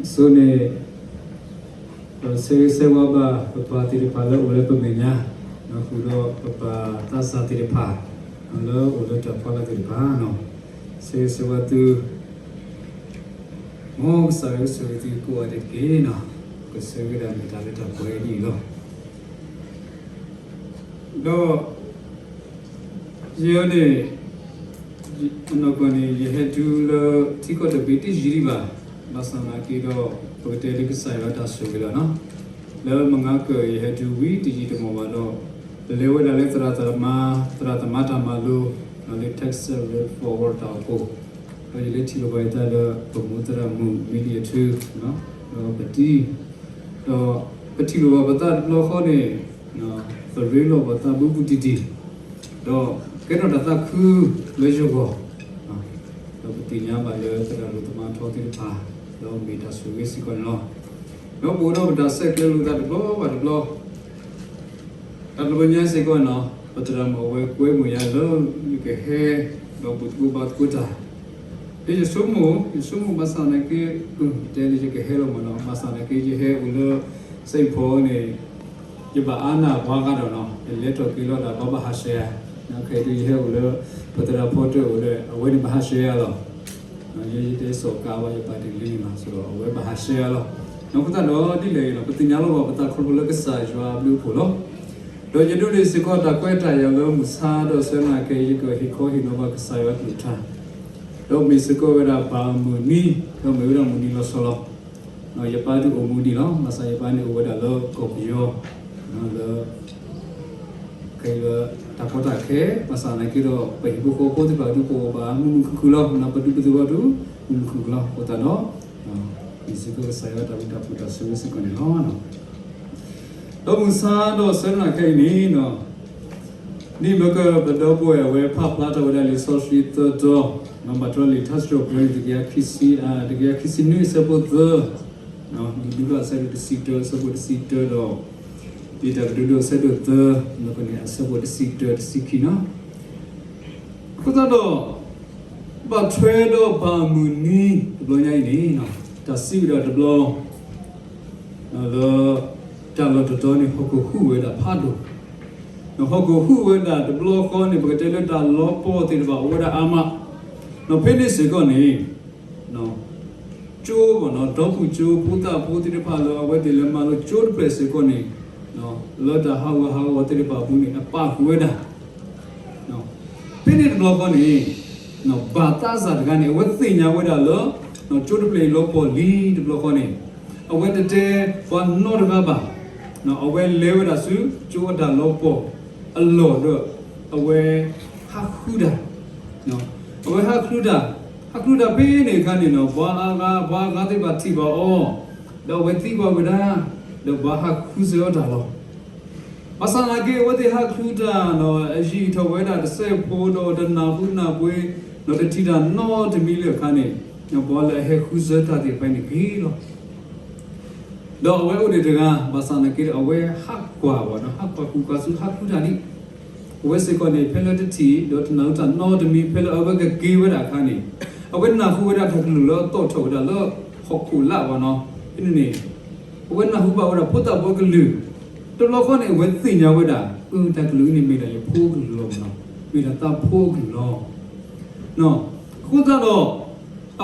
အဆိန့ၣ် ပဆၢဂ့ၤဆၢဝါဘၣ်ပပှၤသ့ၣ်တဖၣ်လၢအိၣ်လၢပမဲာ်ညါ, ဒီးဃုာ်ဒီးပပှၤသးစၢ်သ့ၣ်တဖၣ် လၢအိၣ်လၢတၢ်ဖီလာ်သ့ၣ်တဖၣ်, ဆၢဂ့ၤဆၢဝါသု, မ်ကစၢ်ယွၤကဆိၣ်ဂ့ၤသုကိးဂၤဒဲးတက့ၢ်. ကဆၢဂ့ၤဒၣ်မ့ၢ်တၢ်လၢတၢ်ပှဲၤအံၤန့ၣ်လီၤ. ဒီး ယဲန့ၣ် အနီၢ်ကီၢ်န့ၣ် ယဟဲတုၤလၢထံကီၢ်တဘ့ၣ်တယံာ်ဒံးဘၣ်, ဘၣ်ဆၣ်သနာ်က့ဒီး ပကတဲလၢကစၢ်ယွၤတၢ်ဆိၣ်ဂ့ၤလီၤနီၤ. လၢမုၢ်ဂၤကၢၢ်ယဟဲတုၤဝံၤတယံာ်တမီၢ်ဘၣ်ဒီး ပလဲၤဝဲဒၣ်လၢသရၣ်သမါ, သရၣ်သမါတၢ်မၤလိ လၢ Texas Revival တၢ်အိၣ်ဖှိၣ်, ဒီးယလဲၤထံၣ်လိာ်ဘၣ်ယသးလၢ ပမိၢ်သရၣ်မုၣ် မံလံအထူ, ဒီးပတံၤ ဒီးပထံၣ်လိာ်ဘၣ်ပသးတဘျီဃီန့ၣ် သရ့လိာ်ပသးဘူးဘူးတံၢ်တံၢ်, ဒီးကဲထီၣ်တၢ်သးခုလၢယဂီၢ်, ဒီးပသ့ၣ်ညါဘၣ်လၢသရၣ်ဒိၣ်သမါထီသ့ၣ်တဖၣ် ဒီးမ့ၢ်တၢ်ဆိၣ်ဂ့ၤစ့ၢ်ကီးန့ၣ်လီၤ. ဒီးပအိၣ်ဒီးပတၢ်ဆဲးကျိးလိာ်သးတဘျီဘၣ်တဘျီ တၢ်တဘျီညါစ့ၢ်ကီးန့ၣ်လီၤ, ပသရၣ်မုၣ်အဝဲကွဲမုာ်ယၤလၢယကဟဲ ဒီးဘူၣ်သကိးဘါသကိးတၢ်, ဒီးယဆိကမိၣ်, ယဆိကမိၣ်ဘၣ်ဆၣ်သနာ်က့ တဲလၢယကဟဲလီၤမးနီၤ, ဘၣ်ဆၣ်သနာ်က့ ယဟဲအိၣ်လၢ Saint Paul န့ၣ် ယဘၣ်အါန့ၢ်ပှၤဂၤဒီးနီၤ, ယလဲၤထီၣ်က့ၤလီၤဒီး ပှၤဘၣ်ဟးဆှဲးယၤ, ခဲအံၤဒုးယဟဲအိၣ်လၢ ပသရၣ်ဖီတၢၢ်အိၣ်ဒီး အဝဲန့ၣ်ဘၣ်ဟးဆှဲးယၤလီၤ. ယဲယတဲစီၤကးဘၣ်ယပာ်တ့ၢ်လံန့ၣ်လီၤ, အဝဲဘၣ်ဟးဆှဲးယၤလီၤ. အဃိသတးဒီးဒ်လဲၣ်ဂ့ၤနီၤ, ပသ့ၣ်ညါလီၤဘၣ်ပသးခီဖျိလၢကစၢ်ယွၤအဘျုးအဖှိၣ်လီၤ. ဒီးယဒိးန့ၢ်စ့ၢ်ကီးတၢ်ခွဲးတၢ်ယာ်လၢမုၢ်ဆါဒီးဆၢနၤခဲအံၤ ယကဟ့ၣ်ခီဟ့ၣ်နီၤဘၣ်ကစၢ်ယွၤအကလုၢ်ကထါ, ဒီးမ့ၢ်စ့ၢ်ကီးဝဲဒၣ်ဘၣ်မုၢ်နံၤ, ဒီးမ့ၢ်ဝဲဒၣ်မုၢ်နံၤလီၤဆီလီၤ. ယပၢ်ဒုးအိၣ်မူဒံးလီၤ, ဘၣ်ဆၣ်ယပၢ်န့ၣ်အိၣ်ဝဲဒၣ်လၢကီၢ်ပယီၤ, လၢ ခဲအံၤလၢတၢ်ကီတၢ်ခဲ, ဘၣ်ဆၣ်သနာ်က့ဒီး ပဟံၣ်ဖိဃီဖိသ့ၣ်တဖၣ်ဒုးကအိၣ်ဘၣ်မုာ်မုာ်ခုၣ်ခုၣ်လီၤ, ပဒူပသဝီဒုး မုာ်မုာ်ခုၣ်ခုၣ်လီၤ. အဃိသတးဒီး မ့ၢ်စ့ၢ်ကီးကစၢ်ယွၤတၢ်ဘျုးတၢ်ဖှိၣ်တၢ်ဆိၣ်ဂ့ၤစ့ၢ်ကီးန့ၣ်လီၤ. ဒီးမုၢ်ဆါဒီးဆၢနၤခဲအံၤန့ၣ် ဒ်မ့ၢ်ကပဒီပုၢ်ဝဲၢ်အဝဲဖးဖျါထီၣ်ဝဲဒၣ်လံာ်စီဆှံသၢတီၤ, ဘၣ်ထွဲလံာ်ထါစံးထီၣ်ပတြၢၤ တကယၤခံဆံ, တကယၤခံဆံနွံအဆၢဖိသၢ, ဒုးဒုးထီၣ်အဆၢဒိၣ်တဆံတၢ အဆၢဖိတဆံတၢဒီး ဒ်တၢ်ကဒုးဒိၣ်အဆၢဒိၣ်သၢ, အဆၢဖိတဆံတၢ တဆံခံနီၤ. အဃိသတးဒီး ဘၣ်ထွဲဒီးဘၣ်မုၢ်နံၤတဘျီညါအံၤန့ၣ် တၢ်စံးဝဲဒၣ်တဘျီ လၢ တၢ်လီၢ်တတီၤန့ၣ် ဟီၣ်ခိၣ်ဟူးဝဲဒၣ်ဖးဒိၣ်, ဟီၣ်ခိၣ်ဟူးဝဲဒၣ်တဘျီဃီန့ၣ် ပကတဲလၢတၢ်လီၤပှီၢ်သ့ၣ်တဖၣ်အိၣ်ဝဲဒၣ်အါမး, ဒီးဖဲန့ၣ်စ့ၢ်ကီးန့ၣ် ကၠိ ဒီပုၢ်ကၠိ ဖိသၣ်ဖိသ့ၣ်တဖၣ်လၢအဝဲသ့ၣ်လဲၤမၤလိကၠိတဖျၢၣ်စ့ၢ်ကီးန့ၣ် လၢတၢ်ဟးဂူာ်ဟးဂီၤသ့ၣ်တဖၣ်အပူၤန့ၣ် အပာ်ဃုာ်ဝဲဒၣ် ဖဲန့ၣ်တဘျီဃီန့ၣ် ဘၣ်သးစၢ်တဂၤန့ၣ် အဝဲသ့ၣ်ညါဝဲဒၣ်လၢ ကၠိတဖျၢၣ်အံၤလီၤပှီၢ်လံတဘျီဃီန့ၣ် အဝဲတတဲပှၤနီတဂၤဘၣ်. အဝဲလဲၤဝဲဒၣ်ဆူကၠိအတၢ်လီၤပှီၢ်အလီၢ်ဒီး အဝဲဟးဃုတၢ်, အဝဲဟးဃုတၢ်, ဟးဃုတၢ်ဖဲန့ၣ်အခါန့ၣ် ပှၤအါဂၤ ပှၤအါဂၤသ့ၣ်တဖၣ်ထံၣ်ဘၣ်အီၤ, ဒီးအဝဲသံကွၢ်ဝဲဒၣ်, ဒီးပှၤဟးဃုစၢၤအီၤတၢ်လီၤ. ဘၣ်ဆၣ်သနာ်က့ အဝဲသ့ၣ်ဟးဃုတၢ်ဒီး အယံာ်ထီၣ်ဝဲဒၣ်တစဲးဖိဒီးတနၢ်ဟူနၢ်ပှ့ၤ, ဒီးတထံၣ်တၢ်နီတမံၤလၢၤအခါန့ၣ် ပှၤလၢအဟဲဃုစၢၤတၢ်သ့ၣ်တဖၣ်န့ၣ်ဂ့ၤလီၤ. ဒီးအဝဲအိၣ်ဒံးတဂၤ ဘၣ်ဆၣ်သနာ်က့ဒီး အဝဲဟးကွၢ်ဘၣ်ဒီး ဟးကွၢ်ဃုာ်ကွၢ်ဆူ ဟးဃုတၢ်ဒံး, အဝဲစ့ၢ်ကီးန့ၣ် ဖဲလၢတထံၣ်ဒီးတနၢ်ဟူတၢ်နီတမံၤ ဖဲလၢအဝဲကက့ၤဝဲဒၣ်အခါန့ၣ် အဝဲနၢ်ဟူဝဲဒၣ်တၢ်ကလုၢ်လၢအသီၣ်ထီၣ်ဝဲဒၣ်လၢဟီၣ်ခိၣ်လာ်ဘၣ်နီၤ. ဖဲန့ၣ်န့ၣ် အဝဲနၢ်ဟူဘၣ်ဝဲဒၣ်ဖိသၣ်ဖိအကလုၢ်, တဘျီဃီန့ၣ် အဝဲသ့ၣ်ညါဝဲဒၣ် အၢ တၢ်ကလုၢ်အံၤန့ၣ် မ့ၢ်ဒၣ်ယဖိအကလုၢ်လီၤမးနီၤ, မ့ၢ်ဒၣ်သးဖိအကလုၢ်လီၤ. အဃိသတးဒီး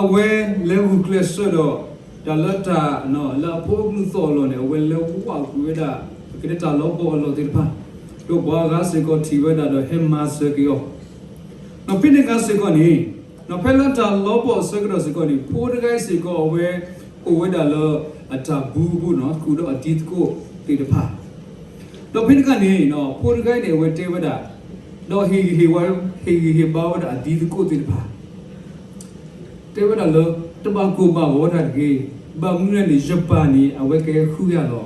အဝဲလဲၤဂုာ်ကျဲးစၢးဒီး တၢ်လၢတၢ် လၢအဖိအကလုၢ်သီၣ်အလီၢ်န့ၣ် အဝဲလဲၤဝးကွံာ်ဝဲဒၣ် ပကတဲတၢ်လီၤပှီၢ်အလီၢ်သ့ၣ်တဖၣ်, ဒီးပှၤအါဂၤစ့ၢ်ကီးထံၣ်ဝဲဒၣ်ဒီးဟဲမၤစၢၤက့ၤအီၤ. ဒီးဖဲန့ၣ်အခါစ့ၢ်ကီးန့ၣ် ဖဲလၢတၢ်လီၤပှီၢ်အဆၢကတီၢ်စ့ၢ်ကီးန့ၣ် ဖိတဂၤအံၤစ့ၢ်ကီးအဝဲ အိၣ်ဝဲဒၣ်လၢအတၢ်ဘူးအပူၤနီၤ ဃုာ်ဒီးအတံၤသကိးသ့ၣ်တဖၣ် ဒီးဖဲန့ၣ်အခါန့ၣ် ဖိတဂၤအံၤန့ၣ် အဝဲတဲဝဲဒၣ်, ဒီးဟ့ၣ်ဂံၢ်ဟ့ၣ်ဘါ, ဟ့ၣ်ဂံၢ်ဟ့ၣ်ဘါဝဲဒၣ်အတံၤသကိးသ့ၣ်တဖၣ် တဲဝဲဒၣ်လၢ တဘၣ်ကိၢ်ဘၣ်ဂီၤတၢ်တဂ့ၤ, ဘၣ်မနုၤလဲၣ်န့ၣ် ယပၢ်န့ၣ် အဝဲကဟဲဃုယၤလီ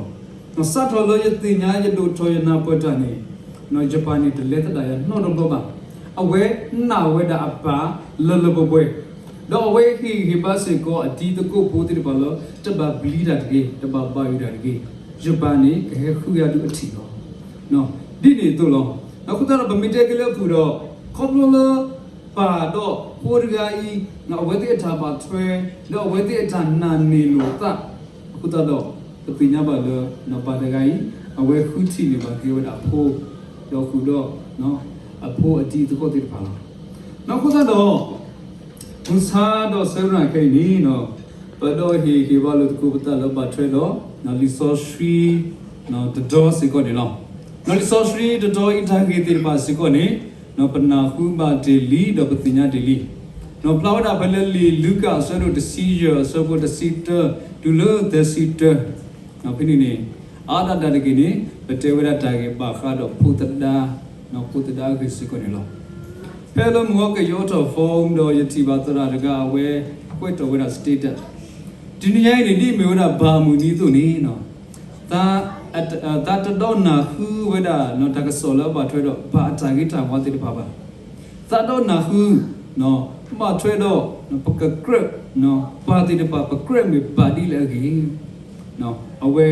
ၤ. စးထီၣ်လၢယသ့ၣ်ညါယဒိၣ်ထီၣ်ယနၢ်ပၢၢ်တၢ်န့ၣ် ယပၢ်န့ၣ်တလဲၤသဒၣ်ယၤနီတဘျီဘၣ်. အဝဲနာ်ဝဲဒၣ်အပၢ်လၢလၢပှဲၤပှဲၤ, ဒီးအဝဲဟ့ၣ်ဂံၢ်ဟ့ၣ်ဘါစ့ၢ်ကီးအတံၤသကိးဖိသ့ၣ်တဖၣ်လၢ တဘၣ်ပျံၤတၢ်တဂ့ၤ, တဘၣ်ဘၣ်ယိၣ်တၢ်တဂ့ၤ, ယပၢ်န့ၣ်ကဟဲဃုယၤဒုးအထံၣ်လီၤ. ဒ်န့ၣ်အသိးလီၤ. အဃိသတးဒီး ပမ့ၢ်တဲက့ၤလၢအပူၤဒီး ခီဖျိလၢ ပၢ်ဒီးဖိတဂၤအံၤ အဝဲသ့ၣ်အတၢ်ဘၣ်ထွဲ ဒီးအဝဲသ့ၣ်အတၢ်နာ်န့ၢ်လိာ်သး, အဃိသတးဒီး ပသ့ၣ်ညါဘၣ်လၢ ပၢ်တဂၤအံၤ အဝဲဃုထံၣ်န့ၢ်ဘၣ်က့ၤဝဲဒၣ်အဖိ, ဒီးဃုာ်ဒီး အဖိအတံၤသကိးသ့ၣ်တဖၣ်လီၤ. အဃိသတးဒီး မုၢ်ဆါဒီးဆၢကတီၢ်ခဲအံၤန့ၣ် ပဒီးဟ့ၣ်ဂံၢ်ဟ့ၣ်ဘါလိာ်သကိးပသးလၢဘၣ်ထွဲဒီး လံာ်စီဆှံ တတီၤစ့ၢ်ကီးန့ၣ်လီၤ. လံာ်စီဆှံတတီၤအံၤတၢ်ဂ့ၢ်သ့ၣ်တဖၣ်စ့ၢ်ကီးန့ၣ် ပနၢ်ဟူဘၣ်တ့ၢ်လံ ဒီးပသ့ၣ်ညါတ့ၢ်လံ. ဖျါဝဲဒၣ်ဖဲလၢလံာ်လူၤကၣ်အဆၢဒိၣ်တဆံယဲၢ်အဆၢဖိတဆံတၢ တုၤလၢသၢဆံတၢ ဖဲန့ၣ်န့ၣ် အါဒၣ်တၢ်တက့ၢ်န့ၣ် ပတဲဝဲဒၣ်တၢ်ဂ့ၢ်ဘၣ်ဃးဒီးဖိသဒါ, ဖိသဒါအဂ့ၢ်စ့ၢ်ကီးန့ၣ်လီၤ. ဖဲလၢမုၢ်ဂီၤကယီထီၣ် phone ဒီးယထံၣ်ဘၣ်သရၣ်တဂၤအဝဲကွဲးထီၣ်ဝဲဒၣ် status တနံၤညါအံၤန့ၣ် ဒ်အမ့ၢ်ဝဲဒၣ်ဘၣ်အမုၢ်နံၤအသိးန့ၣ် သးတဒီးနၢ်ဟူဝဲဒၣ် တၢ်ကစီၣ်လၢအဘၣ်ထွဲဒီး ဘၣ်အတၢ်ဂ့ၤတၢ်ဝါသ့ၣ်တဖၣ်ဘၣ်. သးဒီးနၢ်ဟူ ဘၣ်ထွဲဒီး ပကကြၢး ပၢ်သ့ၣ်တဖၣ် ပကြၢးမ့ၢ်ဘၣ်ဒ်လဲၣ်အဂ့ၢ် အဝဲ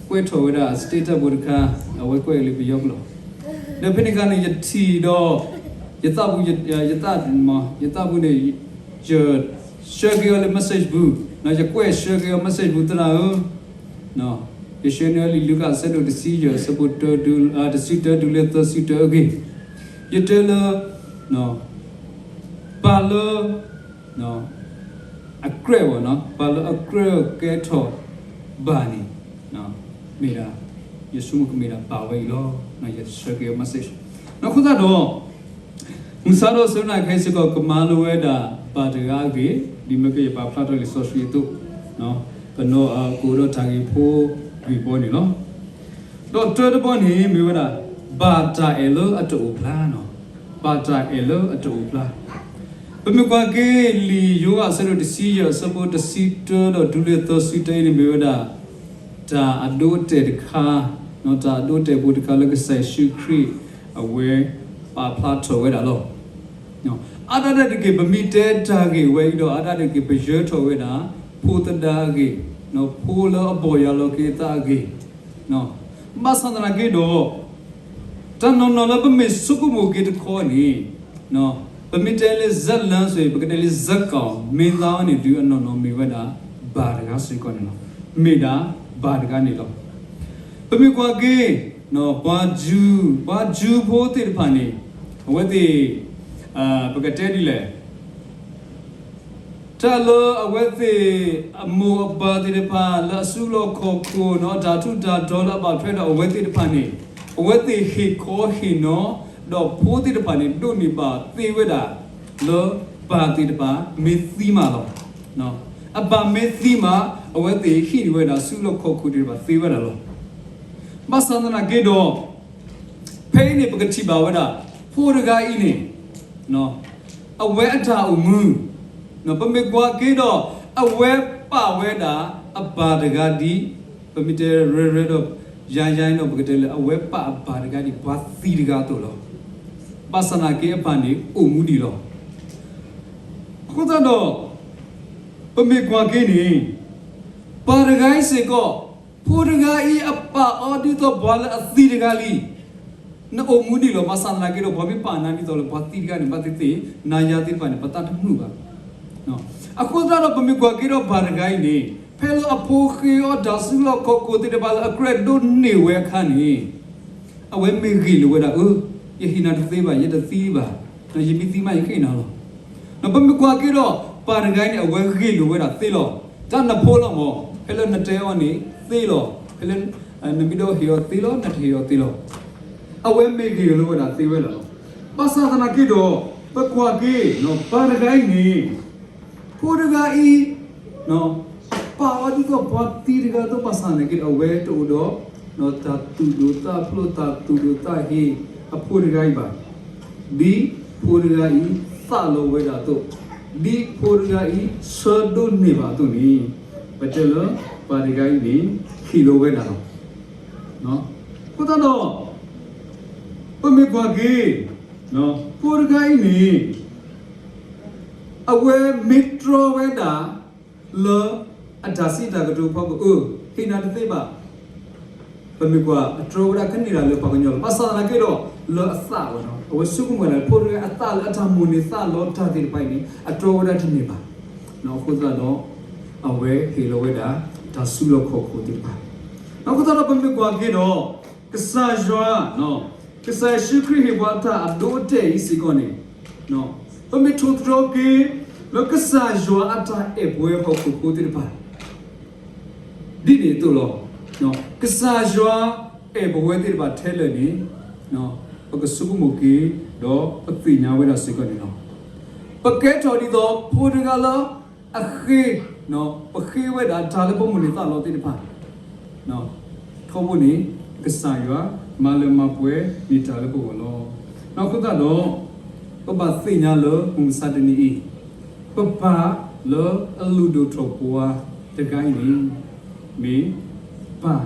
ကွဲးထီၣ်ဝဲဒၣ် status ဖိတခါ အဝဲကွဲးလၢပယီၤကျိာ်, ဒီးဖဲန့ၣ်အခါန့ၣ် ယထံၣ်ဒီး ယသးပူၤ ယသး ယသးပူၤန့ၣ် ယဆှၢက့ၤအီၤလၢ message ပူၤ, ယကွဲးဆှၢက့ၤအီၤ message ပူၤ သရၣ်ဧၢ, ယဆှၢန့ၢ်အီၤလံာ်လူၤကၣ်အဆၢဒိၣ်တဆံယဲၢ်အဆၢဖိတၢ တဆံတၢတုၤလၢသၢဆံတၢအဂ့ၢ်, ယတဲလၢ ပၢ်လၢ အကြၢး ပၢ်လၢအကြၢးကဲထီၣ်ဘၣ်န့ၣ် မ့ၢ်ဒၣ် ယဆိကမိၣ်ကမ့ၢ်ဒၣ်ပၢ်ဝဲအံၤလီၤ. ယဆှၢက့ၤအီၤ message အဃိသတးဒီး မုၢ်ဆါဒီးဆၢကတီၢ်ခဲအံၤစ့ၢ်ကီး ကမၤလိဝဲဒၣ်ပၢ်တဂၤအဂ့ၢ်, ဒ်မ့ၢ်ကယပာ်ဖျါထီၣ်လံာ်စီဆှံအသိး ပနီၢ်ကအိၣ်ဒီးတၢ်ဂ့ၢ်ဖိဂ့ၢ်ဘီန့ၣ်လီၤ. ဒီးတၢတဘီန့ၣ်မ့ၢ်ဝဲဒၣ် ဘၣ်တၢ်အဲၣ်လၢအတအိၣ်ဖျါ, ဘၣ်တၢ်အဲၣ်လၢအတအိၣ်ဖျါ. ပမ့ၢ်ကွၢ်က့ၤလံာ်ယိၤဟၣ်အဆၢဒိၣ်တဆံယဲၢ်အဆၢဖိတဆံတၢဒီးတုၤလၢသၢဆံတၢအံၤန့ၣ်မ့ၢ်ဝဲဒၣ် တၢ်အဒိအတဲာ်တခါ, တၢ်အဒိအတဲာ်ဖိတခါလၢကစၢ်ယ့ၣ်ၡူးခရံာ် အဝဲပာ်ဖျါထီၣ်ဝဲဒၣ်လီၤ. အါဒၣ်တၢ်တက့ၢ် ပမ့ၢ်တဲတၢ်ဂ့ၢ်ဝဲအံၤဒီး အါဒၣ်တၢ်တက့ၢ် ပယၢၤထီၣ်ဝဲဒၣ် ဖိသဒါအဂ့ၢ်, ဖိလၢအဘီၣ်ယၤလီၤက့ၤအသးအဂ့ၢ်, ဘၣ်ဆၣ်သနာ်က့ဒီး တၢ်နီၢ်နီၢ်လၢပမ့ၢ်ဆိကမိၣ်က့ၤတခီန့ၣ် ပမ့ၢ်တဲလၢ ဇာတ်လမ်း ဆိုရင် ပကတဲလၢ ဇာတ်ကောင် မ့ၢ်သးအီၤန့ၣ် ဒုးအနီၢ်နီၢ်မ့ၢ်ဝဲဒၣ် ဘၣ်တဂၤစ့ၢ်ကီးန့ၣ်လီၤ. မ့ၢ်ဒၣ်ဘၣ်တဂၤန့ၣ်လီၤ. ပမ့ၢ်ကွၢ်က့ၤ ပှၤ ပှၤယူၤဖိသ့ၣ်တဖၣ်န့ၣ် အဝဲသ့ၣ် ပကတဲဒ်လဲၣ် တၢ်လၢအဝဲသ့ၣ်အမိၢ်အပၢ်သ့ၣ်တဖၣ် လၢအစုလီၢ်ခီၣ်ခိၣ်နီၣ် တၢ်ထူးတၢ်တီၤလၢအဘၣ်ထွဲဒီးအဝဲသ့ၣ်တဖၣ်န့ၣ် အဝဲသ့ၣ်ဟ့ၣ်ခီဟ့ၣ်နီၤ ဒီးဖိသ့ၣ်တဖၣ်န့ၣ် ဒိးန့ၢ်ဘၣ်သ့ဝဲဒၣ် လၢပၢ်သ့ၣ်တဖၣ်မ့ၢ်သံမးလီၤ. အပၢ်မ့ၢ်သံမး အဝဲသ့ၣ်ဟံးန့ၢ်ဝဲဒၣ်စုလီၢ်ခီၣ်ခိၣ်သ့ၣ်တဖၣ်သ့ဝဲဒၣ်လီၤ. ဘၣ်ဆၣ်သနာ်က့ဒီး ဖဲအံၤန့ၣ် ပကထံၣ်ဘၣ်ဝဲဒၣ် ဖိတဂၤအံၤန့ၣ် အဝဲအတၢ်အိၣ်မူ ပမ့ၢ်ကွၢ်က့ၤဒီး အဝဲပာ်ဝဲဒၣ်အပၢ်တဂၤဒ် ပမ့ၢ်တဲရဲရဲဒီး ယါယါနီၣ် ပကတဲလၢ အဝဲပာ်အပၢ်တဂၤဒ် ပှၤသံတဂၤအသိးလီၤ. ဘၣ်ဆၣ်သနာ်က့ အပၢ်န့ၣ် အိၣ်မူဒံးလီၤ. အဃိသတးဒီး ပမ့ၢ်ကွၢ်က့ၤန့ၣ် ပၢ်တဂၤအံၤစ့ၢ်ကီး ဖိတဂၤအံၤ အပာ်အီၤဒ်သိးပှၤလၢအသံတဂၤလံ နအိၣ်မူဒံးလီၤ. ဘၣ်ဆၣ်သနာ်က့ဒီး ပှၤမ့ၢ်ပာ်နၤဒ်သိးလၢပှၤသံတဂၤန့ၣ် ဘၣ်သ့ၣ်သ့ၣ် နၤယၤသ့ၣ်တဖၣ်န့ၣ် ပသးတမုာ်ဘၣ်. အဃိသတးဒီး ပမ့ၢ်ကွၢ်က့ၤဒီးပၢ်တဂၤအံၤန့ၣ် ဖဲလၢအဖိဃ့အီၤတၢ်စုလီၢ်ခီၣ်ခိၣ်သ့ၣ်တဖၣ်လၢအကြၢးဒိးန့ၢ်ဝဲအခါန့ၣ် အဝဲမ့ၢ်ဂ့ၢ်လိာ်ဝဲဒၣ် အၢ ယဟ့ၣ်နၤတသ့ဘၣ် ယတသံဘၣ်, ယမ့ၢ်သံမးယဃ့နၤလီၤ. ပမ့ၢ်ကွၢ်က့ၤဒီး ပၢ်တဂၤအံၤန့ၣ် အဝဲဂ့ၢ်လိာ်ဝဲဒၣ်သ့လီၤ. တၢ်နဖိလီၤမး ဖဲလၢနတဲအီၤန့ၣ်သ့လီၤ. ဖဲလၢ နမ့ၢ်ဒီးဟ့ၣ်အီၤသ့လီၤ နတဟ့ၣ်အီၤသ့လီၤ. အဝဲမ့ၢ်ဂ့ၢ်လိာ်ဝဲဒၣ်သ့ဝဲဒၣ်လီၤ. ဘၣ်ဆၣ်သနာ်က့ဒီး ပကွၢ်က့ၤ ပၢ်တဂၤအံၤန့ၣ် ဖိတဂၤအံၤ ပာ်အီၤဒ်သိးပှၤသံတဂၤအသိး ဘၣ်ဆၣ်သနာ်က့ဒီး အဝဲတအိၣ်ဒီး တၢ်သူၣ်ဒိၣ်သးဖျိး တၢ်သူၣ်ဒိၣ်သးဟ့ အဖိတဂၤအံၤဘၣ်. ဒ်ဖိတဂၤအံၤသးလီဝဲဒၣ်အသိး, ဒ်ဖိတဂၤအံၤဆၢဒိးန့ၢ်ဘၣ်အသိးန့ၣ် ပတဲလၢ ပၢ်တဂၤအံၤန့ၣ် ဟ့ၣ်လီၤဝဲဒၣ်လီၤ. အဃိသတးဒီး ပမ့ၢ်ကွၢ်က့ၤ ဖိတဂၤအံၤန့ၣ် အဝဲမ့ၢ်တြီဝဲဒၣ် လၢအတၢ်စံးတၢ်ကတိၤဖီခိၣ် အၢ ဟ့ၣ်နၤတသ့ဘၣ်. ပမ့ၢ်ကွၢ် အတြီဝဲဒၣ်ကန့ၢ်ဒၣ်လၢပှၤကညီလီၤ. ဘၣ်ဆၣ်သနာ်က့ဒီး လၢအသးဝဲနီၤ, အဝဲဆိကမိၣ်ဝဲဒၣ် ဖိတဂၤအသးလၢအတၢ်မိၣ်န့ၢ်သးလီတၢ်သ့ၣ်တဖၣ်အံၤန့ၣ် အတြီဝဲဒၣ်တန့ၢ်ဘၣ်. အဃိသတးဒီး အဝဲဟ့ၣ်လီၤဝဲဒၣ် တၢ်စုလီၢ်ခီၣ်ခိၣ်သ့ၣ်တဖၣ်. အဃိသတးဒီး ပမ့ၢ်ကွၢ်က့ၤဒီး ကစၢ်ယွၤ ကစၢ်ယ့ၣ်ၡူးခရံာ်ဟ့ၣ်ပှၤတၢ်အဒိအတဲာ်အံၤစ့ၢ်ကီးန့ၣ် ပမ့ၢ်ထိၣ်သတြီၤက့ၤ လၢကစၢ်ယွၤအတၢ်အဲၣ်ပဝဲဟီၣ်ခိၣ်ဖိသ့ၣ်တဖၣ် ဒ်န့ၣ်အသိးလီၤ. ကစၢ်ယွၤအဲၣ်ပဝဲသ့ၣ်တဖၣ်ထဲလၢာ်န့ၣ် ပကဆိကမိၣ်က့ၤ ဒီးပသ့ၣ်ညါဝဲဒၣ်စ့ၢ်ကီးန့ၣ်လီၤ. ပကဲထီၣ်ဒ်သိးဖိတဂၤလၢအဃ့, ပဃ့ဝဲဒၣ်တၢ်လၢပမိၣ်န့ၢ်သးလီသ့ၣ်တဖၣ် ထီဘိန့ၣ် ကစၢ်ယွၤမၤလၢမၤပှဲၤန့ၢ်တၢ်လၢပဂီၢ်လီၤ. အဃိသတးဒီး ပဘၣ်သ့ၣ်ညါလၢမုၢ်မဆါတနံၤအံၤ ပပၢ်လၢအလုၢ်ဒိၣ်ထီၣ်ပှၤတဂၤအံၤန့ၣ် မ့ၢ်ပၢ်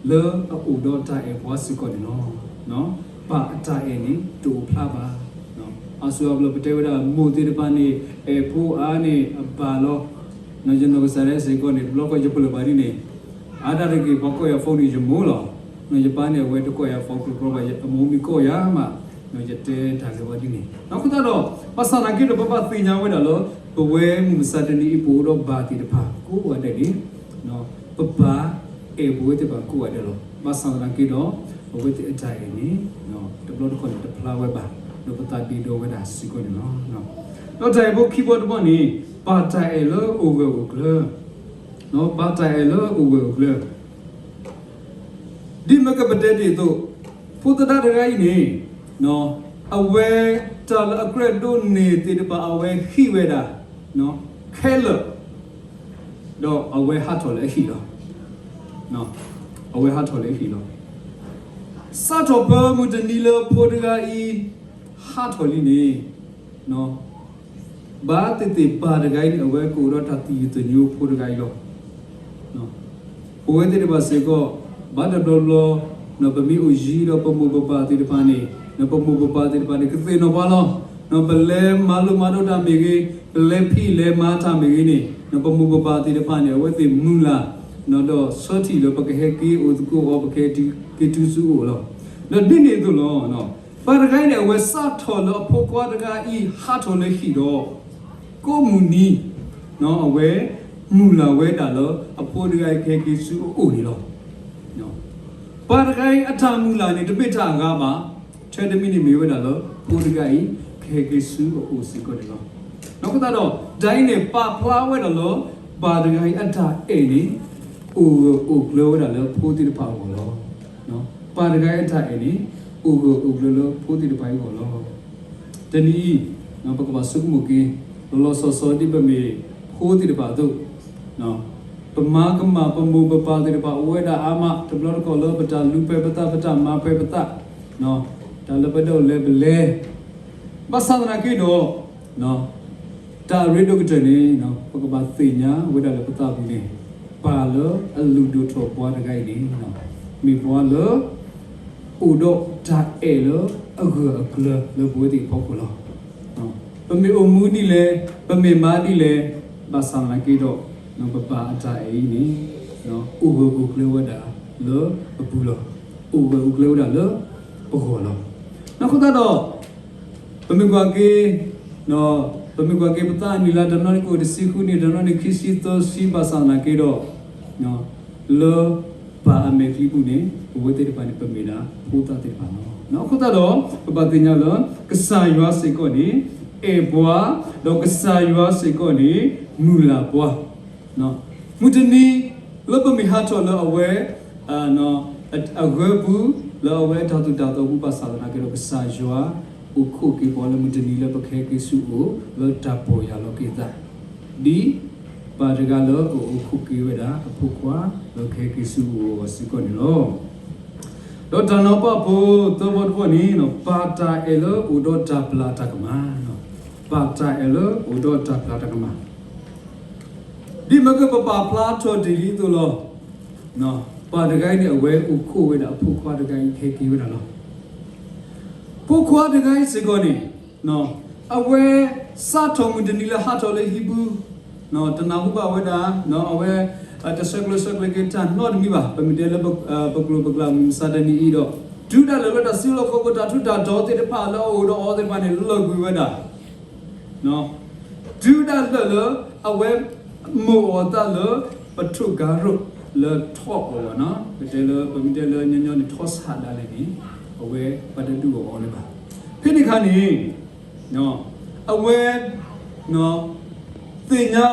လၢအအိၣ်ဒီးတၢ်အဲၣ်ပှၤစ့ၢ်ကီးန့ၣ်လီၤ. ပၢ်အတၢ်အဲၣ်န့ၣ် တအိၣ်ဖျါဘၣ်. အါစုအါဘျီပတဲဝဲဒၣ် မိၢ်သ့ၣ်တဖၣ်န့ၣ် အဲၣ်ဖိအါန့ၣ်အဘၣ်လီၤ. ယနီၢ်ကစၢ်ဒၣ်စ့ၢ်ကီးန့ၣ် တဘျီဃီယပလၢၢ်ဘၣ်ဒ်န့ၣ် အါတက့ၢ် ပှၤကိးယၤ phone န့ၣ် ယမိၢ်လီၤ. ယပၢ်န့ၣ် အဝဲတကိးယၤ phone ကျိၤကျိၤဘၣ်, အမိၢ်မ့ၢ်ကိးယၤမး ယတဲတၢ်လၢဝဲဒ်န့ၣ်. အဃိသတးဒီး ဘၣ်ဆၣ်သနာ်က့ဒီး ပဘၣ်သ့ၣ်ညါဝဲဒၣ်လၢ ပဝဲမုၢ်မဆါတနံၤအံၤ ပအိၣ်ဒီးပၢ်သ့ၣ်တဖၣ်ကိးဂၤဒဲးန့ၣ် ပပၢ်အဲၣ်ပဝဲသ့ၣ်တဖၣ်ကိးဂၤဒဲးလီၤ. ဘၣ်ဆၣ်သနာ်က့ဒီး အဝဲသ့ၣ်အတၢ်အဲၣ်န့ၣ် တဘျီတခီၣ်န့ၣ် တဖျါဝဲဘၣ်, ဒီးပသးဒ့ဒီဝဲဒၣ်စ့ၢ်ကီးန့ၣ်လီၤ. ဒီးတၢ်အဲၣ်ဖိခံဘီတဘီန့ၣ် ပၢ်တၢ်အဲၣ်လၢအိၣ်ဂၢၢ်အိၣ်ကျၢၤ, ပၢ်တၢ်အဲၣ်လၢအိၣ်ဂၢၢ်အိၣ်ကျၢၤ ဒ်မ့ၢ်ကပတဲတ့ၢ်အသိး, ဖိသဒါတဂၤအံၤန့ၣ် အဝဲတၢ်လၢအကြၢးဒိးန့ၢ်သ့ၣ်တဖၣ် အဝဲဟံးဝဲဒၣ် ခဲလၢာ်, ဒီးအဝဲဟးထီၣ်လၢအဟံၣ်လီၤ. အဝဲဟးထီၣ်လၢအဟံၣ်လီၤ. စးထီၣ်ပၢမုၢ်တနံၤလၢဖိတဂၤအံၤ ဟးထီၣ်လံန့ၣ် ဘၣ်သ့ၣ်သ့ၣ်ပၢ်တဂၤအံၤန့ၣ် အဝဲကအိၣ်ဒီးတၢ်သယုၢ်သညိဖိတဂၤအံၤလီၤ. ပဝဲသ့ၣ်တဖၣ်စ့ၢ်ကီး ဘၣ်တဘျီဘျီ ပမ့ၢ်အိၣ်ယံၤဒီးပမိၢ်ပပၢ်သ့ၣ်တဖၣ်န့ၣ် ပမိၢ်ပပၢ်သ့ၣ်တဖၣ်န့ၣ် ကသ့ၣ်နီၣ်ပှၤလီၤ. ပလဲၤမၤလိမၤဒိးတၢ်မ့ၢ်ဂ့ၤ, ပလဲၤဖံးလဲၤမၤတၢ်မ့ၢ်ဂ့ၤန့ၣ် ပမိၢ်ပပၢ်သ့ၣ်တဖၣ်န့ၣ် အဝဲသ့ၣ်မုၢ်လၢ် ဒီးဆၢထံၣ်လၢပကဟဲက့ၤအိၣ်သကိးအီၤ ပကဟဲက့ၤတုၤဆူအအိၣ်လီၤ. ဒီးဒ်န့ၣ်အသိးလီၤ. ပၢ်တဂၤအံၤန့ၣ် အဝဲစးထီၣ်လၢအဖိခွါတဂၤအံၤ ဟးထီၣ်လၢဟံၣ်ဒီး ကိးမုၢ်နံၤ အဝဲမုၢ်လၢ်ဝဲဒၣ်လၢ အဖိတဂၤအံၤကဟဲက့ၤဆူအအိၣ်န့ၣ်လီၤ. ပၢ်တဂၤအံၤအတၢ်မုၢ်လၢ်န့ၣ် တမ့ၢ်တၢ်အဂၤဘၣ်, ထဲတမံၤန့ၣ်မ့ၢ်ဝဲဒၣ်လၢ ဖိတဂၤအံၤ ကဟဲက့ၤဆူအအိၣ်စ့ၢ်ကီးန့ၣ်လီၤ. အဃိသတးဒီး တၢ်အံၤန့ၣ် ပာ်ဖျါဝဲဒၣ်လၢ ပၢ်တဂၤအံၤအတၢ်အဲၣ်န့ၣ် အိၣ်ဂၢၢ်အိၣ်ကျၢၤဝဲဒၣ်လၢဖိသ့ၣ်တဖၣ်အဂီၢ်လီၤ. ပၢ်တဂၤအံၤအတၢ်အဲၣ်န့ၣ် အိၣ်ဂၢၢ်အိၣ်ကျၢၤလၢဖိသ့ၣ်တဖၣ်အဂီၢ်လီၤ. တနံၤအံၤ ပကဘၣ်ဆိကမိၣ်က့ၤ လီၤလီၤဆီဆီဒ်ပမ့ၢ်ဖိသ့ၣ်တဖၣ်အသိး, ပမၤကမၣ်ပမိၢ်ပပၢ်သ့ၣ်တဖၣ်အိၣ်ဝဲဒၣ်အါမး တဘျီတခီၣ်လၢပတၢ်လူၤဖဲပသး ပတၢ်မၤဖဲပသး, တၢ်လၢပဒိးလဲၤပလဲၤ, ဘၣ်ဆၣ်သနာ်က့ဒီး တၢ်အရ့ဒိၣ်ကတၢၢ်န့ၣ် ပကဘၣ်သ့ၣ်ညါဝဲဒၣ်လၢပသးပူၤန့ၣ် ပၢ်လၢအလုၢ်ဒိၣ်ထီၣ်ပှၤတဂၤအံၤန့ၣ် မ့ၢ်ပှၤလၢ အိၣ်ဒီးတၢ်အဲၣ်လၢအဂၢၢ်အကျၢၤလၢပဝဲသ့ၣ်အဖီခိၣ်လီၤ. ပမ့ၢ်အိၣ်မူဒ်လဲၣ်, ပမ့ၢ်မၤဒ်လဲၣ်, ဘၣ်ဆၣ်သနာ်က့ဒီး ပပၢ်အတၢ်အဲၣ်အံၤန့ၣ် အိၣ်ဂၢၢ်အိၣ်ကျၢၤဝဲဒၣ်လၢပပူၤလီၤ. အိၣ်ဂၢၢ်အိၣ်ကျၢၤဝဲဒၣ်လၢပဂီၢ်လီၤ. အဃိသတးဒီး ပမ့ၢ်ကွၢ်က့ၤ ပမ့ၢ်ကွၢ်က့ၤပသးအနံၣ်လၢတနီၤန့ၣ်ကအိၣ်တဆံဃုနံၣ်, တနီၤန့ၣ်ခံဆံသၢဆံ ဘၣ်ဆၣ်သနာ်က့ဒီး လၢပၢ်အမဲာ်ချံပူၤန့ၣ် ပဝဲသ့ၣ်တဖၣ်န့ၣ် ပမ့ၢ်ဒၣ်ဖိသၣ်သ့ၣ်တဖၣ်လီၤ. အဃိသတးဒီး ပဘၣ်သ့ၣ်ညါလၢ ကစၢ်ယွၤစ့ၢ်ကီးန့ၣ် အဲၣ်ပှၤ, ဒီးကစၢ်ယွၤစ့ၢ်ကီးန့ၣ် မုၢ်လၢ်ပှၤ မုၢ်တနံၤ လၢပမ့ၢ်ဟးထီၣ်လၢအဝဲ အဂၢၢ်ပူၤ လၢအဝဲတၢ်သိၣ်တၢ်သီပူၤ ဘၣ်ဆၣ်သနာ်က့ဒီး ကစၢ်ယွၤအိၣ်ခိးက့ၤပှၤလၢမုၢ်တနံၤလၢပကဟဲက့ၤဆူအအိၣ် လၢတၢ်ပီၢ်ယၢ်လီၤက့ၤသး ဒ်ပၢ်တဂၤလၢအအိၣ်ခိးက့ၤဝဲဒၣ်အဖိခွါ လၢကဟဲက့ၤဆူအအိၣ်အဂီၢ်စ့ၢ်ကီးန့ၣ်လီၤ. ဒီးတၢ်နီၤဖးဖိသၢဘီတဘီန့ၣ် ပၢ်တၢ်အဲၣ်လၢအိၣ်ဒီးတၢ်ပျၢ်တၢ်ကမၣ်, ပၢ်တၢ်အဲၣ်လၢအိၣ်ဒီးတၢ်ပျၢ်တၢ်ကမၣ် ဒ်မ့ၢ်ကပပာ်ဖျါထီၣ်တ့ၢ်လံအသိးလီၤ. ပၢ်တဂၤအံၤန့ၣ် အဝဲအိၣ်ခိးဝဲဒၣ်အဖိခွါတဂၤအံၤ ကဟဲက့ၤဝဲဒၣ်လီၤ. ဖိခွါတဂၤအံၤစ့ၢ်ကီးန့ၣ် အဝဲစးထီၣ်မုၢ်တနံၤလၢဟးထီၣ်လၢဟံၣ်ပူၤ တနၢ်ဟူဘၣ်ဝဲဒၣ် အဝဲ တဆဲးကျိးဆဲးကျၢက့ၤတၢ်နီတမံၤဘၣ်. ပမ့ၢ်တဲလၢ ပကျိာ်ပကျါမုၢ်မဆါတနံၤအံၤဒီး တုၤဒၣ်လဲာ်လၢတၢ်စုလီၢ်ခီၣ်ခိၣ် တၢ်ထူးတၢ်တီၤသ့ၣ်တဖၣ်လၢအအိၣ်ဒီးအီၤသ့ၣ်တဖၣ်န့ၣ် လီၤကွံာ်ဝဲဒၣ် တုၤဒၣ်လဲာ်လၢအဝဲမိၣ်အီၤအသးလၢ ပထိၣ်ကါရိၣ်လၢထီၣ်အီၤဘၣ်နီၤ, ပတဲလၢ ပမ့ၢ်တဲလၢညီညီန့ၣ် ထီၣ်ဆးဒၣ်လဲာ်န့ၣ် အဝဲဘၣ်တဒုးအီၤအီၤလၢၤဘၣ်. ဖဲန့ၣ်အခါန့ၣ် အဝဲ သ့ၣ်ညါလီၤ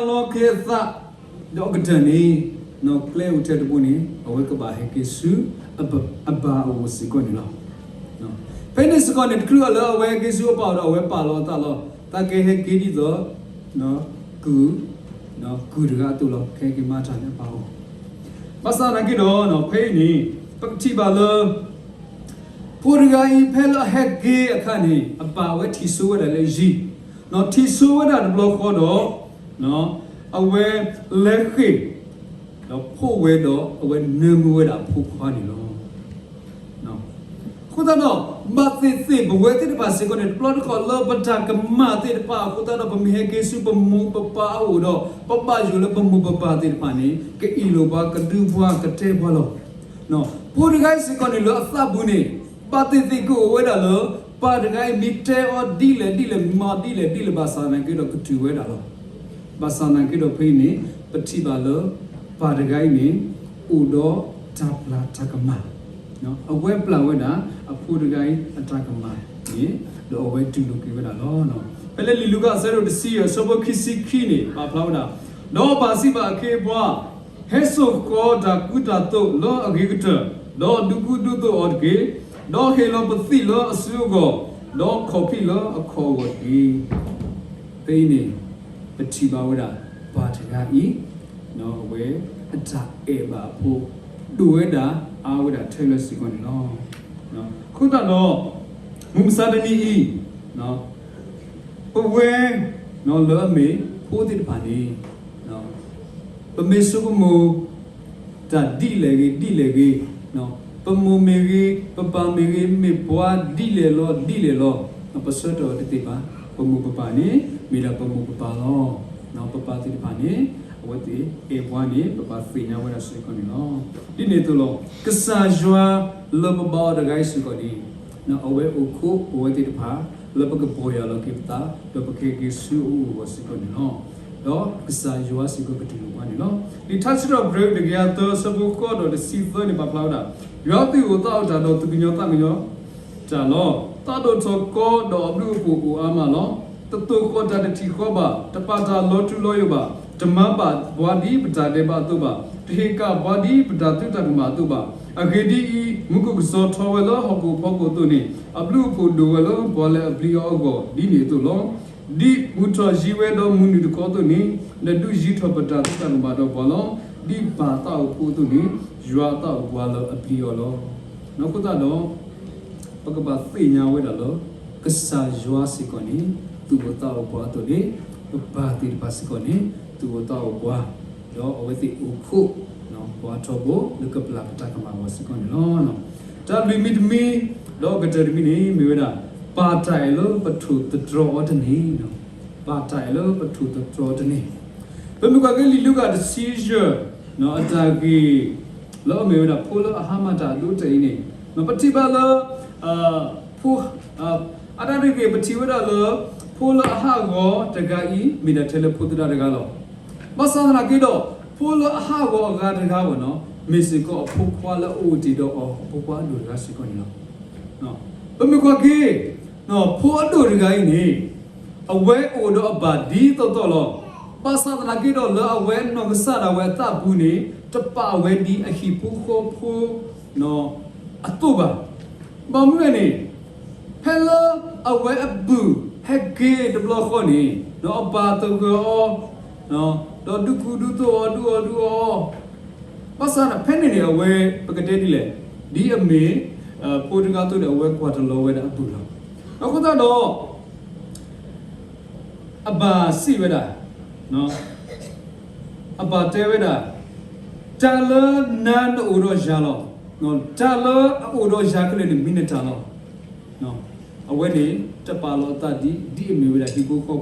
က့ၤအသး ဒီးအကတၢၢ်န့ၣ် ကျဲအိၣ်ထဲတဘိန့ၣ် အဝဲကဘၣ်ဟဲက့ၤဆူ အဘၣ်အအိၣ်စ့ၢ်ကီးန့ၣ်လီၤ. ဖဲန့ၣ်စ့ၢ်ကီးန့ၣ် တချုးလၢအဝဲဟဲက့ၤဆူအပၢ်အအိၣ်ဒီး အဝဲပာ်လီၤအသးလီၤ. တၢ်ကဟဲက့ၤဒ်သိး ကုၢ် ကုၢ်တဂၤအသိးလီၤ. ကဟဲက့ၤမၤတၢ်လၢအပၢ်အအိၣ်. ဘၣ်ဆၣ်သနာ်က့ဒီး ဖဲအံၤန့ၣ် ပကထံၣ်ဘၣ်လၢ ဖိတဂၤအံၤ ဖဲလၢအဟဲက့ၤအခါန့ၣ် အပၢ်အဝဲထံၣ်ဆိဝဲဒၣ်လၢယံၤ, ထံၣ်ဆိဝဲဒၣ်တဘျီဃီဒီး အဝဲလဲၤဃ့ၢ် ဒီးဖှိၣ်ဝဲဒီး အဝဲနၢမူဝဲဒၣ်အဖိခွါန့ၣ်လီၤ. အဃိသတးဒီး ဘၣ်သ့ၣ်သ့ၣ်ပဝဲသ့ၣ်တဖၣ်စ့ၢ်ကီးန့ၣ် တဘျီတခီၣ်လၢပတၢ်ကမၣ်သ့ၣ်တဖၣ်အဃိသတးဒီး ပမ့ၢ်ဟဲက့ၤဆူပမိၢ်ပပၢ်အအိၣ်ဒီး ပဘၣ်ယိၣ်လၢပမိၢ်ပပၢ်သ့ၣ်တဖၣ်န့ၣ် ကအ့ၣ်လိာ်ပှၤ ကဒုးပှၤ ကတဲပှၤလီၤ. ဖိတဂၤအံၤစ့ၢ်ကီးန့ၣ် လၢအသးပူၤန့ၣ် ဘၣ်သ့ၣ်သ့ၣ်ကအိၣ်ဝဲဒၣ်လၢ ပၢ်တဂၤအံၤမ့ၢ်တဲအီၤဒ်လဲၣ်ဒ်လဲၣ် မၤအီၤဒ်လဲၣ်ဒ်လဲၣ် ဘၣ်ဆၣ်သနာ်က့ဒီးကတုၤဝဲဒၣ်လီၤ. ဘၣ်ဆၣ်သနာ်က့ဒီးဖဲအံၤန့ၣ် ပထံၣ်ဘၣ်လၢ ပၢ်တဂၤအံၤန့ၣ် အိၣ်ဒီးတၢ်ပျၢ်တၢ်ကမၣ်, အဝဲပျၢ်ဝဲဒၣ် အဖိတဂၤအံၤအတၢ်ကမၣ်န့ၣ် ဒီးအဝဲတူၢ်လိာ်က့ၤဝဲဒၣ်လီၤ. ဖဲလၢလံာ်လူၤကၣ်အဆၢဒိၣ်တဆံယဲၢ် အဆၢဖိခံဆံခံန့ၣ် ပာ်ဖျါဝဲဒၣ်, ဒီးပၢ်စံးဘၣ်အခ့အပှၤ, ဟဲစိာ်ဃီၤတၢ်ကူတၢ်သိးလၢအဂ့ၤကတၢၢ်, ဒီးဒုးကူဒုးသိးအီၤတက့ၢ်. ဒီးဟ့ၣ်လီၤပသံၣ်လၢအစုအဂီၢ်, ဒီးခီၣ်ဖံးလၢအခီၣ်အဂီၢ်တက့ၢ်. ဖဲအံၤန့ၣ် ပထံၣ်ဘၣ်ဝဲဒၣ် ပၢ်တဂၤအံၤ အဝဲအတၢ်အဲၣ်ဘၣ်အဖိ ဒိၣ်ဝဲဒၣ်အါဝဲဒၣ်ထဲလၢာ်စ့ၢ်ကီးန့ၣ်လီၤ. အဃိသတးဒီး မုၢ်မဆါတနံၤအံၤ ပဝဲလၢအမ့ၢ်ဖိသ့ၣ်တဖၣ်န့ၣ် ပမ့ၢ်ဆိကမိၣ် တၢ်ဒ်လဲၣ်ဂ့ၤ ဒ်လဲၣ်ဂ့ၤ, ပမိၢ်မ့ၢ်ဂ့ၤ ပပၢ်မ့ၢ်ဂ့ၤ မ့ၢ်ပှၤဒ်လဲၣ်လီၤ ဒ်လဲၣ်လီၤ, ပဆၢတဲာ်အီၤတသ့ဘၣ်. ပမိၢ်ပပၢ်န့ၣ် မ့ၢ်ဒၣ်ပမိၢ်ပပၢ်လီၤ. ပပၢ်သ့ၣ်တဖၣ်န့ၣ် အဝဲသ့ၣ်အဲၣ်ပှၤန့ၣ် ပဘၣ်သ့ၣ်ညါဝဲဒၣ်စ့ၢ်ကီးန့ၣ်လီၤ. ဒ်န့ၣ်အသိးလီၤ. ကစၢ်ယွၤလၢပဘါအီၤတဂၤအံၤစ့ၢ်ကီးန့ၣ် အဝဲအိၣ်ခိးပဝဲသ့ၣ်တဖၣ် လၢပကပီၢ်ယၢ်လီၤက့ၤပသး ဒီးပကဟဲက့ၤဆူအအိၣ်အဂီၢ်စ့ၢ်ကီးန့ၣ်လီၤ. ဒီးကစၢ်ယွၤစ့ၢ်ကီးကတူၢ်လိာ်ပှၤန့ၣ်လီၤ. လံာ်ထါစံးထီၣ်ပတြၢၤတကယၤသၢ အဆၢဖိဃိးဒီးတဆံသၢန့ၣ် ပာ်ဖျါဝဲဒၣ်, ယွၤသူၣ်အိၣ်သးအိၣ်တၢ်ဒီးသူၣ်ကညီၤသးကညီၤတၢ်လီၤ. သးဒိၣ်ထီၣ်ကီဒီးအဘျုးအဖှိၣ်အိၣ်အါမးလီၤ. တသိၣ်ဃီၣ်တၢ်တထံၣ်ဃီဘၣ်, တပာ်တၢ်လီၤထူလီၤယိာ်ဘၣ်, တမၤဘၣ်ပှၤဒ်ပတၢ်ဒဲးဘးအသိးဘၣ်, တဟ့ၣ်ကၣ်ပှၤဒ်ပတၢ်သုတၢ်ကမၣ်အသိးဘၣ်. အဂ့ၢ်ဒ်အံၤ, မူခိၣ်ကစီၤထီဝဲလၢဟီၣ်ခိၣ်ဖီခိၣ်အသိးန့ၣ်, အဘျုးအဖှိၣ်ဒိၣ်ဝဲလၢပှၤလၢအပျံၤအီၤအဂီၢ် ဒ်န့ၣ်အသိးလီၤ. ဒ်မုၢ်ထီၣ်ယံၤဝဲဒီးမုၢ်နုာ်တခီအသိးန့ၣ်, နဒုးယံၤထီၣ်ပတၢ်သုတၢ်ကမၣ်ဒီးပှၤလီၤ. ဒ်ပၢ်သးအိၣ်ဖိအသိးန့ၣ်, ယွၤသးအိၣ်ပှၤလၢအပျံၤအီၤလီၤ. အဃိသတးဒီး ပကဘၣ်သ့ၣ်ညါဝဲဒၣ်လၢ ကစၢ်ယွၤစ့ၢ်ကီးန့ၣ် သူၣ်အိၣ်သးအိၣ်ပှၤအသိးန့ၣ်, ပပၢ်သ့ၣ်တဖၣ်စ့ၢ်ကီးန့ၣ် သူၣ်အိၣ်သးအိၣ်ပှၤ, ဒီးအဝဲသ့ၣ်အိၣ်ခိး ပှၤထီဘိလၢကပျၢ်ပတၢ်ကမၣ်အဂီၢ်စ့ၢ်ကီးန့ၣ်လီၤ. တၢ်လွံၢ်မံၤတမံၤ ဒီးအကတၢၢ်တမံၤန့ၣ် မ့ၢ်ဝဲဒၣ် ပၢ်တၢ်အဲၣ်လၢပထိၣ်သတြီၤအီၤတန့ၢ်, ပၢ်တၢ်အဲၣ်လၢပထိၣ်သတြီၤအီၤတန့ၢ်. ပမ့ၢ်ကွၢ်က့ၤလံာ်လူၤကၣ်တဆံယဲၢ် အတၢ်ဂ့ၢ် လၢအမ့ၢ်ဝဲဒၣ် ဖိလၢအဟါမၢ်တၢ်အဒိအတဲာ်အံၤန့ၣ်, ပထံၣ်ဘၣ်လၢ ဖိ အတၢ်ဂ့ၢ် ပထံၣ်ဝဲဒၣ်လၢ ဖိလၢအဟးဂီၤတဂၤအံၤ မ့ၢ်ဒၣ်ထဲလၢဖိသဒါတဂၤလီၤ. ဘၣ်ဆၣ်သနာ်က့ဒီး ဖိလၢအဟးဂီၤအဂၤတဂၤဘၣ်နီၤ မ့ၢ်စ့ၢ်ကီးအဖိခွါလၢအအိၣ်တ့ၢ်ဒီးအီၤ အဖိခွါအဒိၣ်တဂၤစ့ၢ်ကီးန့ၣ်လီၤ. ပမ့ၢ်ကွၢ်က့ၤ ဖိအဒိၣ်တဂၤအံၤန့ၣ် အဝဲအိၣ်ဒီးအပၢ်ဒ်သိးသိးလီၤ. ဘၣ်ဆၣ်သနာ်က့ဒီး လၢအဝဲနီၢ်ကစၢ်ဒၣ်ဝဲအသးပူၤန့ၣ် တပာ်ဝဲဒ်အဟံၣ်ဖိဃီဖိ အသိးဘၣ်. ဘၣ်မနုၤလဲၣ်န့ၣ် ဖဲလၢအဝဲအပုၢ်ဟဲက့ၤတဘျီဃီန့ၣ် ဒီးအပၢ်သဂၢၢ်အီၤ ဒီးဒုးကူဒုးသိးအီၤ ဒုးအီၣ်ဒုးအီအီၤ ဘၣ်ဆၣ်ဖဲန့ၣ်န့ၣ် အဝဲ ပကတဲဒ်လဲၣ် ဒ်အမ့ၢ် ဖိတဂၤအသိးန့ၣ် အဝဲကွၢ်တလီၤဝဲဒၣ်အပုၢ်လီၤ. အဃိသတးဒီး အဘၣ်စံးဝဲဒၣ် အဘၣ်တဲဝဲဒၣ် တၢ်လၢနၤနအိၣ်ဒီးယၤလီၤ. တၢ်လၢအအိၣ်ဒီးယၤခဲလၢာ်န့ၣ် မ့ၢ်နတၢ်လီၤ. အဝဲန့ၣ် တပာ်လီၤအသးဒ် ဒ်အမ့ၢ်ဝဲဒၣ်ဟံၣ်ဖိဃီဖိ ဒ်အ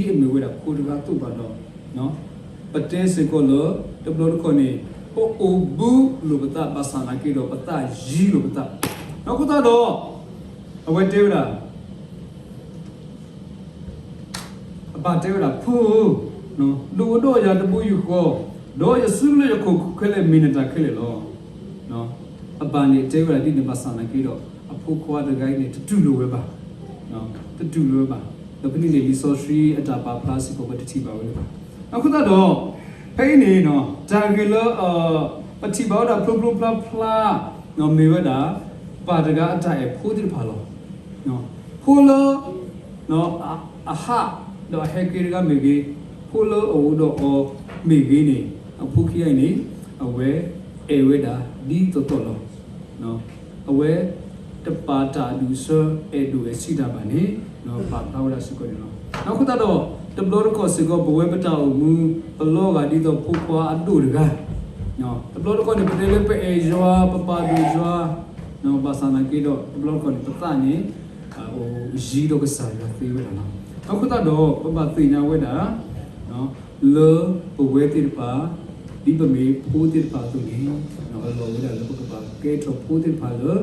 မ့ၢ်ဝဲဒၣ်ဖိတဂၤအသိးဘၣ်ဒီး ပတဲစ့ၢ်ကီးလၢ တဘျီတခီၣ်န့ၣ် ပအိၣ်ဘူးလိာ်ပသး ဘၣ်ဆၣ်သနာ်က့ဒီး ပသးယံၤလိာ်ပသး. အဃိသတးဒီး အဝဲတဲဝဲဒၣ် အပၢ်တဲဝဲဒၣ်, ဖိဧၢ, ဒိၣ်ဒီးယၤတဘိယူၢ်ဃီ, ဒီးယစုလၢယခိၣ်ခဲလၢာ်မ့ၢ်နတၢ်ခဲလၢာ်လီၤ. အပၢ်န့ၣ်တဲဝဲဒၣ်ဒ်န့ၣ်ဘၣ်ဆၣ်သနာ်က့ဒီး အဖိခွါတဂၤအံၤန့ၣ် တတူၢ်လိာ်ဝဲဘၣ်, တတူၢ်လိာ်ဝဲဘၣ်. ဒီးဖဲန့ၣ်န့ၣ် လံာ်စီဆှံအတၢ်ပာ်ဖျါစ့ၢ်ကီး ပတထံၣ်ဘၣ်ဝဲလၢၤဘၣ်. အဃိသတးဒီး ဖဲအံၤန့ၣ် တၢ်ဂ့ၢ်လၢ ပထံၣ်ဘၣ်ဝဲဒၣ်ဖျိဖျိဖျါဖျါ မ့ၢ်ဝဲဒၣ် ပၢ်တဂၤအတၢ်အဲၣ်ဖိသ့ၣ်တဖၣ်လီၤ. ဖိလၢ အဟးဒီးအဟဲက့ၤတဂၤမ့ၢ်ဂ့ၤ, ဖိလၢအအိၣ်ဒီးအီၤမ့ၢ်ဂ့ၤန့ၣ် အဖိခံဂၤအံၤန့ၣ် အဝဲအဲၣ်ဝဲဒၣ်ဒ်သိးသိးလီၤ. အဝဲတပာ်တၢ်အဒူၣ်အဆၢ အဲၣ်ဒိၣ်အဲၣ်ဆံးတၢ်ဘၣ်န့ၣ် ပာ်ဖျါဝဲဒၣ်စ့ၢ်ကီးန့ၣ်လီၤ. အဃိသတးဒီး တဘျီတခီၣ်စ့ၢ်ကီး ပဝဲပတၢ်အိၣ်မူ ပလီၤဂာ်ဒ်သိးဖိခွါအဒိၣ်တဂၤ, တဘျီတခီၣ်န့ၣ် ပတဲလၢပအဲၣ်ယွၤ ပပာ်ဒိၣ်ယွၤ ဘၣ်ဆၣ်သနာ်က့ဒီး တဘျီတခီၣ်န့ၣ် ပသးန့ၣ် အိၣ်ယံၤဒီးကစၢ်ယွၤသ့ဝဲဒၣ်လီၤ. အဃိသတးဒီး ပဘၣ်သ့ၣ်ညါဝဲဒၣ် လၢပဝဲသ့ၣ်တဖၣ် ဒ်ပမ့ၢ်ဖိသ့ၣ်တဖၣ်အသိးန့ၣ် အလီၢ်ဝဲဒၣ်လၢပကဘၣ်ကဲထီၣ်ဖိသ့ၣ်တဖၣ်လၢ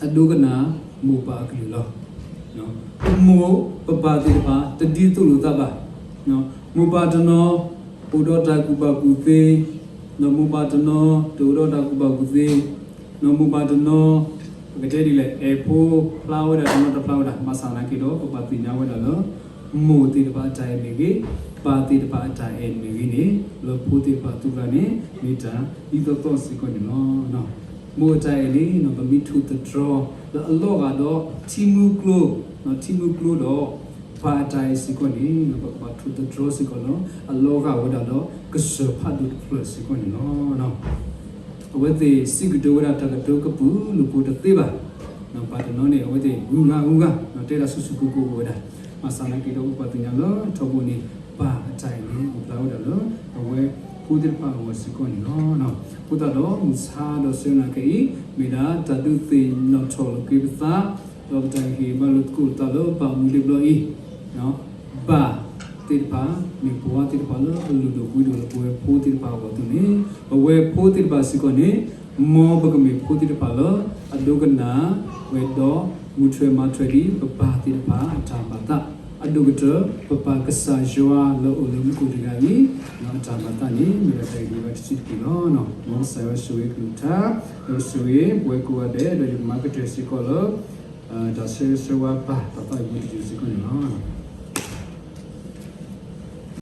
အဒိကနၣ်မိၢ်ပၢ်အကလုၢ်လီၤ. ပမိၢ်ပပၢ်သ့ၣ်တဖၣ် တဒ်သိးလိာ်သးဘၣ်. မိၢ်ပၢ်တနီၤ အိၣ်ဒီးတၢ်ကူၣ်ဘၣ်ကူၣ်သ့, ဒီးမိၢ်ပၢ်တနီၤ တအိၣ်ဒီးတၢ်ကူၣ်ဘၣ်ကူၣ်သ့, ဒီးမိၢ်ပၢ်တနီၤ ပကတဲဒ်လဲၣ် အဲၣ်ဖိဖျါဝဲဒၣ်တနီၤတဖျါဝဲဒၣ်, ဘၣ်ဆၣ်သနာ်က့ဒီး ပဘၣ်သ့ၣ်ညါဝဲဒၣ်လၢ မိၢ်သ့ၣ်တဖၣ်အတၢ်အဲၣ်မ့ၢ်ဂ့ၤ, ပၢ်သ့ၣ်တဖၣ်အတၢ်အဲၣ်မ့ၢ်ဂ့ၤန့ၣ် လၢဖိသ့ၣ်တဖၣ်အသူၣ်အသးန့ၣ် မ့ၢ်တၢ်ဒ်သိးသိးစ့ၢ်ကီးန့ၣ်လီၤ. မိၢ်အတၢ်အဲၣ်န့ၣ် ပမ့ၢ်ထိၣ်သတြီၤလၢအလီၤဂာ်ဒီးထံမူကျိ, ထံမူကျိဒီး ပၢ်အတၢ်အဲၣ်စ့ၢ်ကီးန့ၣ် ပကဘၣ်ထိၣ်သတြီၤစ့ၢ်ကီးလၢ အလီၤဂာ်ဝဲဒၣ်ဒီးကစၢၢ်ဖးဒိၣ်တဖျၢၣ်စ့ၢ်ကီးန့ၣ်လီၤ. အဝဲသ့ၣ်စံးကတိၤဝဲဒၣ်တၢ်ကတိၤကပုာ်လုာ်ပိာ်တသ့ဘၣ်. ပၢ်တနီၤန့ၣ် အဝဲသ့ၣ်ဂုၤဂၤဂုၤဂၤ တဲဒၣ်ဆူၣ်ဆူၣ်ကိၢ်ကိၢ်အိၣ်ဝဲဒၣ်, ဘၣ်ဆၣ်သနာ်က့ဒီး ပဘၣ်သ့ၣ်ညါလၢထီဘိန့ၣ် ပၢ်အတၢ်အဲၣ်န့ၣ် အိၣ်ဖျါဝဲဒၣ်လၢ အဝဲဖိသ့ၣ်တဖၣ်အဂီၢ်စ့ၢ်ကီးန့ၣ်လီၤ. အဃိသတးဒီး မုၢ်ဆါဒီးဆၢနၤခဲအံၤ မ့ၢ်ဒၣ်တၢ်ဒုးသ့ၣ်နီၣ်ထီၣ်လိာ်က့ၤပသး ဒီးပတၢ်ဟ့ၣ်ဘါလိာ်သကိးပသးလၢပၢ်မူဒံးဘျီအံၤ ဘၣ်သ့ၣ်တဖၣ် မ့ၢ်ပှၤသ့ၣ်တဖၣ်လၢအလုၢ်ဒိၣ်ပှ့ၤဒိၣ်လၢပဝဲဖိသ့ၣ်တဖၣ်အဂီၢ်အသိးန့ၣ် ပဝဲဖိသ့ၣ်တဖၣ်စ့ၢ်ကီးန့ၣ် မ်ပကမ့ၢ်ဖိသ့ၣ်တဖၣ်လၢ အဒိကနၣ်ဝဲဒီး မူထွဲမၤထွဲဒ်ပပၢ်သ့ၣ်တဖၣ်အတၢ်ဘၣ်သး အဒိၣ်ကတၢၢ် ပပၢ်ကစၢ်ယွၤလၢအိၣ်လၢမူခိၣ်တဂၤအံၤ အတၢ်ဘၣ်သးန့ၣ် မ့ၢ်ဒၣ်တၢ်ဂ့ၢ်ဒိၣ်ဘၣ်တဆံးတက့ၢ်လီၤ. မ်ကစၢ်ယွၤဆိၣ်ဂ့ၤကလုၢ်ကထါ ဒီးဆိၣ်ဂ့ၤပဝဲကိးဂၤဒဲး ဒီးယကမၤကတၢၢ်စ့ၢ်ကီးလၢ တၢ်ဆၢဂ့ၤဆၢဝါပၢ် တၢ်သးဝံၣ်တယုၢ်စ့ၢ်ကီးန့ၣ်လီၤ.